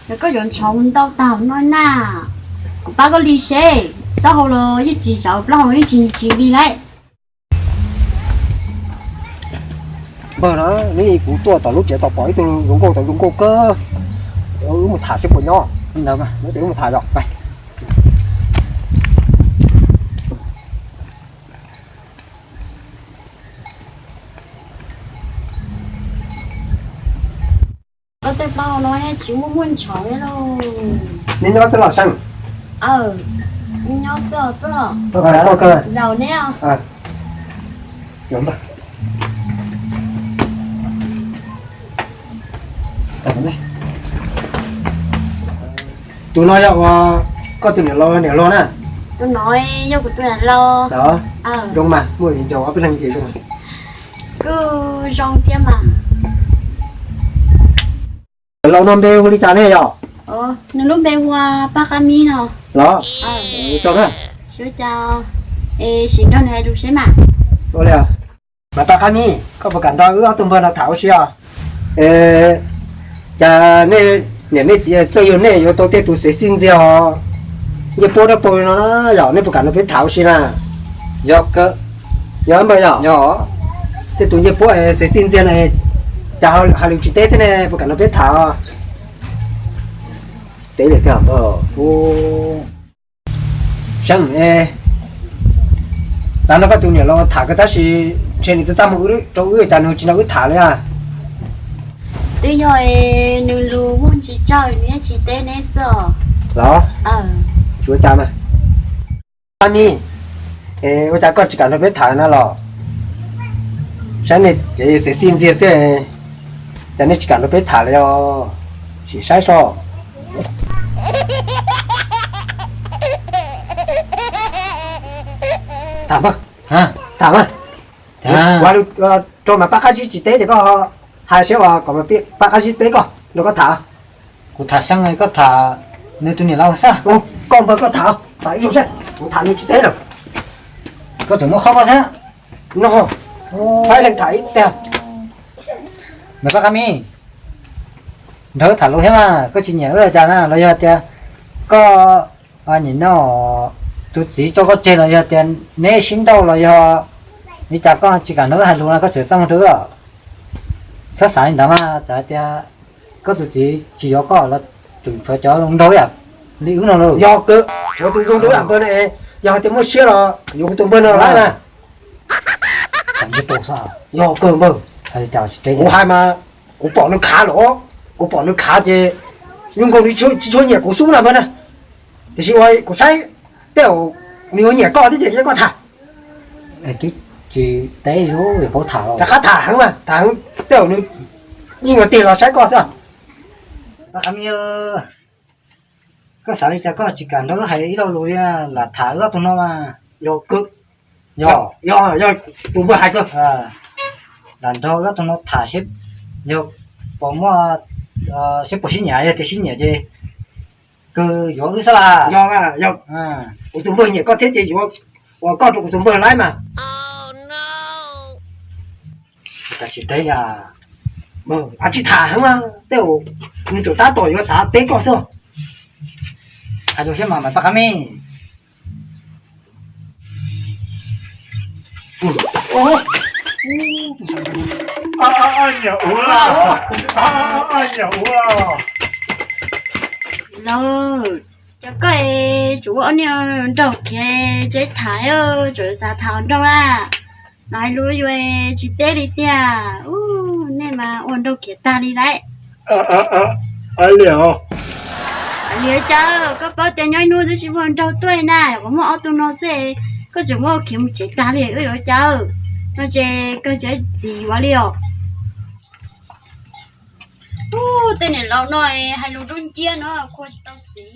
Yog koj yuav ntshauv ntau tag no na, kuv pab koj li seb, taub hau los yeej tsis zauv, plaub hau yeej tsis ntsis li lauj. Npawg na, neb kuv tuaj tom lub tsev tos pom ib tug zoo nkauj tau zoo nkauj kawg, wb mus tham seb puas nyob. Li ntawd mas, wb mus tham yom. Koj tej plaub hau no tsis muaj muaj ntshauv li lauj. Neb nyob xwb los Seej? Neb nyob xwb os, zaum neb. Tus no yog ua koj tus niam laus niam hluas na? Tus no yog kuv tus niam laus. Zoo mas, muaj viv ncaus ob peb leeg ces zoo. Kuj zoo thiab mas. Niam laus no npe hu li cas ne yom? Nws lub npe hu ua Paj Qab Mib no. Los? Tso na. Sib nrog nws hais lus seb mas. Ua li, mas Paj Qab Mib, koj puas kam nrog wb ob tug npawg no tham ua si os? Cas nej niam nej txiv txawj yug nej yuav tau tej tus xev xij ntxiag os, ncej puab dawb paug li no na yom, nej puas kam nrog peb tham ua si na? Yog npawg yom? Tej tus ncej puab xev xij ntxiag na, cas hais lus tsis teb thiab ne, puas kam nrog peb tham? Teb li tiag npawg. Seej, xav nrog koj tus niam laus tham kawg tab sis ntshe nws txaj txaj muag rau wb cas nws tsis nrog wb tham li a. Twb yog nws lus muaj ntsis tsawg nws yeej tsis teb neb xwb os. Los? Tsis ua cas mas. Paj Mib, es ua cas koj tsis kam nrog peb tham na los? Saib nej ces xev xij ntxiag xwb, cas nej tsis kam nrog peb tham li os? Sim saib soj. Tham mas, tham mas. Ua rau mas Paj Qab Zib tsis teb ces koj hais seb uas kom Paj Qab Zib teb koj, nrog koj tham. Kuv tham Seej, koj tham nws tus niam laus xwb. Koj npawg koj tham, tham ib zaug seb, kuv tham nws tsis teb lawm. Koj tseem muaj qhov koj thiab. No, pab leej tham ib teg. Npawg Paj Qab Mib, nrog wb tham lus thiab mas, koj tsis nyiam wb los cas na, los yog tias koj nyiam no tus txiv tso koj tseg los yog tias neb sib nrauj los yog li cas koj tsis kam nrog wb hais lus no, koj tseem txaj muag rau wb los? Txhob xav li ntawd mas, txawm hais tias koj tus txiv tsis yuav koj los tseem tshuav cov zoo nraug ib yam li wb no lauj. Yog kawg, tshuav tus zoo nraug ib yam npawg no, yog hais tias muaj siab los yuav kuv tus npawg no lawm na. Yog kawg npawg, kuv hais mas kuv pom nws khav los, kuv pom nws khav ces zoo nkaus nws tsis tshua nyiam kuv xwb na npawg na. Tiam sis ua kuv saib tej zaum nws yuav nyiam koj thiab ces koj tham. Twb tsis teb, yuav paub tham, rov qab tham heev mas, tham heev tej zaum nws yeej yuav tig los saib koj xwb. Koj xav li cas koj tsis kam nrog wb hais ib lo lus li, lam tham wb ob tug no mas. Yog, yog tus npawg hais kawg. Lam nrog wb ob tug no tham seb yog puas muaj, seb puas sib nyiam, yog tias sib nyiam ces kawg yuav wb xwb las. Yog, yog kuv tus npawg nyiam koj thiab ces yuav ua koj rau kuv tus npawg laib mas. Kav tsij teb, tsis tham heev mas tej zaum nws tseem tab tom yuav xav teb koj xwb. Hais lus thiab mas Paj Qab Mib. Nyiam ua, nyiam ua. Los, cov koj es tsuas ua ob niag nraug khiav tsis tham, tsuas xav tham nraug na. Los hais lus yuav tsis teb li tiag. Ub, nej mas ua nraug khiav tag li lauj. Li cas koj paub tias nyob ib hnub twb tsis muaj nraug tuaj li na, qhov muaj ob tug no xwb, koj tseem muab khiav mus tsev tag li, wb yuav ua cas? No ces kawg tsis txiv yuav li os. Ub, tej niam laus no hais lus dub nciab no, khua tsis tau txiv.